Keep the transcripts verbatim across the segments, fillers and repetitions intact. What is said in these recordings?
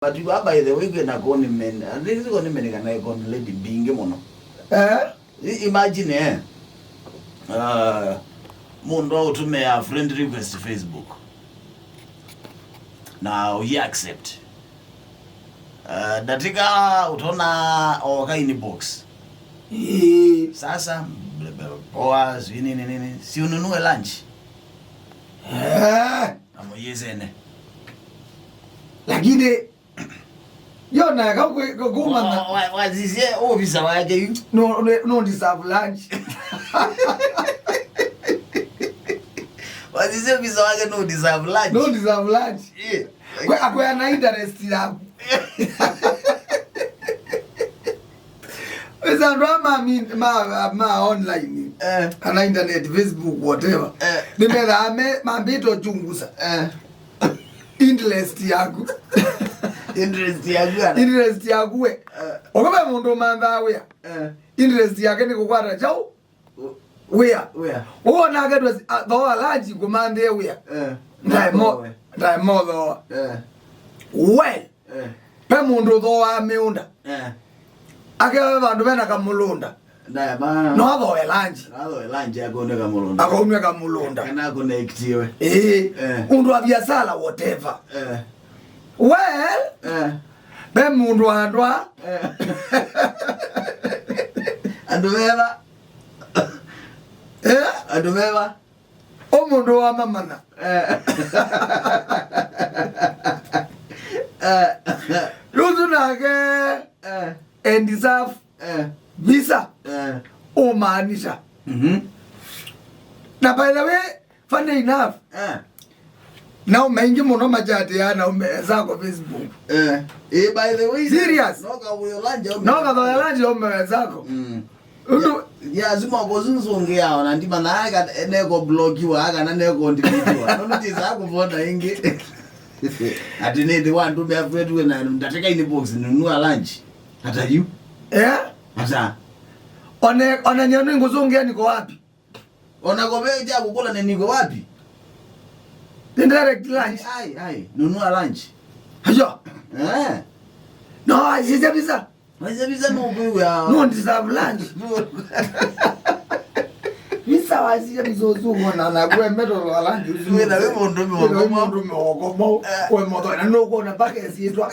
But you are, by the way, kwĩna condiment. At least condiment kana condiment lady mbingĩ mũno. Eh? I-, imagine, eh. Uh, mũndũ aũtũmĩa friend request Facebook. Na ũyi accept. Uh, ndatika ũtona oka inbox. Ĩĩ. Sasa, poa, sijui nini nini. Si ununue lunch. Eh. Amũyĩsene. Lakini yo na ka ku-, ku-, kumana. Wa-, wa-, wasisye ovisa wake yu. No, no, no deserve lunch. Wasisye ovisa wake no deserve lunch. No deserve lunch. Yeah. Kwe, akwea na interest yaku. Wĩsa andũ aa ma mi-, ma, ma online, eh, kana internet, Facebook, whatever. Eh. Nĩmethaa me, mambĩte ũchunguza. Eh. Interest yaku. Interest yaku ana. Interest yaku we. Eh. Ũkũve mũndũ ũmanthaa wĩa. Eh. Interest yake nĩ kũkwata kyaũ? Wĩa. Wĩa. Ũũ nake ndwe-, a, thooa lunch ngũmanthĩe wĩa. Eh. Ndae mo-, ndae mothooa. Eh. We. Eh. Pe mũndũ ũthooaa mĩũnda. Eh. Akewe vandũ vena kamũlũnda. Ndae ma. No athoe lunch. Athoe lunch akoneka mũlũnda. Akaunweka mũlũnda. Kana akonektiwe. Ĩĩ. Eh. Ũndũ wa biasala, whatever. Eh. Well, eh, pe mũndũ andũ a. Eh. Andũ veva. Eh? Andũ veva. Ũ mũndũ wa mamana. Eh. Eh. Rĩu ũsu nake, eh, and deserve, eh, visa. Eh. Ũmaanisha. Mhm. Na by the way, funny enough, eh, naume aingĩ mũno machatĩaa naume enzako Facebook. Eh. Eh, by the way, serious? No kawĩo lunch aume. No kathoya lunch aume enzako. Mm. Ũndũ ya, ya, lazima kũzunzũngĩa ona ndima na aka neko blokiwa, aka na neko deletiwa. No nĩtĩsaa kũvona ĩngĩ. Ati nĩthi wa ndũme afuetue na ndateka inbox nunua lunch. Hata yu. Eh? Hata. One, ona nyanu ngũzũngĩa niko wapi? Ona kove cha kukula ni niko wapi? Ni direct lunch. Ai, ai, nunua lunch. Ayo. Eh. No, asisye visa. Asisye visa no kwĩw'a. No deserve lunch. Visa wasisye visa ũsu wona na kwe metal wa lunch ũsu. Wĩna wĩ mũndũ mĩongo mau. Wĩ mũndũ mĩongo mau. Eh. Wĩ mũndũ na no kuona mpaka esitwa.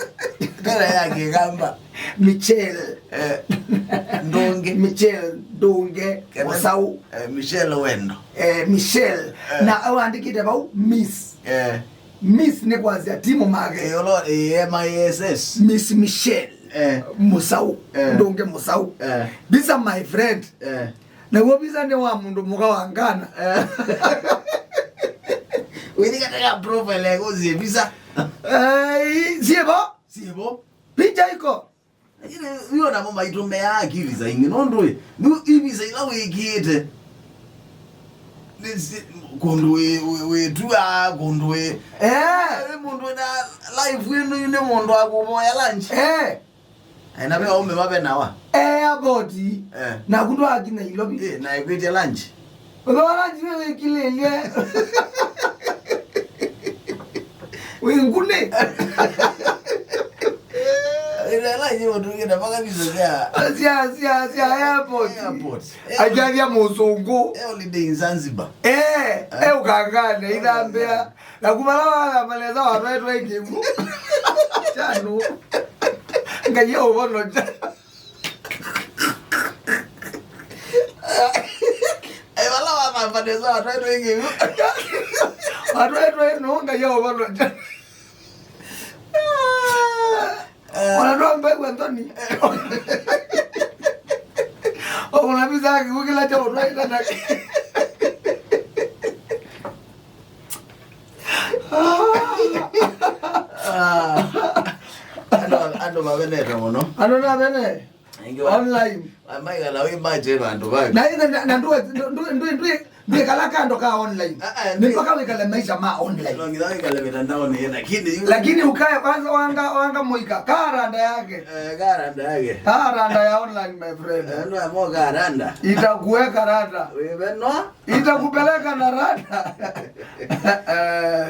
Tena ya kigamba. Michelle. Eh, Ndũnge. Michelle Ndũnge. Kana Mũsaũ. Eh, Michelle Wendo. Eh, Michelle. Eh. Na aandĩkĩte vau Miss. Eh. Miss nĩ kwasya timu make. Eh, olo, eh, M I S S. Miss Michelle. Eh. Mũsaũ. Eh. Ndũnge Mũsaũ. Eh. Visa my friend. Eh. Naw'o visa nĩ wa mũndũ mũka wa Ghana. Eh. Wĩthikataka profile yako zie visa. Eh, sivo? Sivo. Picha iko. Lakini hiyo namo maitũmĩaa akili saa ingĩ, nũndũ ĩ, nu ivisa ila wĩkĩĩte, nĩ si-, kũndũ wĩ, wĩ, wĩtua, kũndũ wĩ. Eh. Wĩ mũndũ wĩna life ĩno, yu nĩ mũndũ wa kũvoya lunch. Eh. Aina ve aume mavenawa. Eh, airport. Eh. Naku ndwaki Nairobi. Eh, na ĩkwĩtya lunch. Ũthooa lunch nĩ wĩkilĩlye. Wĩ ngune. Ĩla lunch ũtũngĩte mpaka visa sya. Sya, sya, sya airport. Airport. Akyavya mũsũngũ. Eh, holiday in Zanzibar. Eh, eh, ũkangane, ithambĩa. Na kuma la wala maleza watwaitwa ikimu. Chanu. Ngai ya ũvono cha. Ai, vala wathamba nesa watwaitwa ikimu. Watwaitwa ino, Ngai ya ũvono cha. Eh. Ona ndwambaigua nthoni. Ona visa kĩu kĩla kya ũtwaita na. Ah. Andũ, andũ mavenete mũno. Andũ navene. Ingi wa- online. Wa-, maigana wĩ mache vandũ vake. Na, na, na, na ndwe, ndwe, ndwe, ndwe, ndwe kala kando ka online. Ah, ah, ni mpaka wikale maisha ma online. No, nginya wikale mitandaoni, lakini yu- Lakini ukae kwanza wanga, wanga muika. Karanda yake. Eh, karanda yake. Karanda ya online, my friend. Eh, no, amo karanda. Itakuweka randa. Wewe no? Itakupeleka na randa. Eh.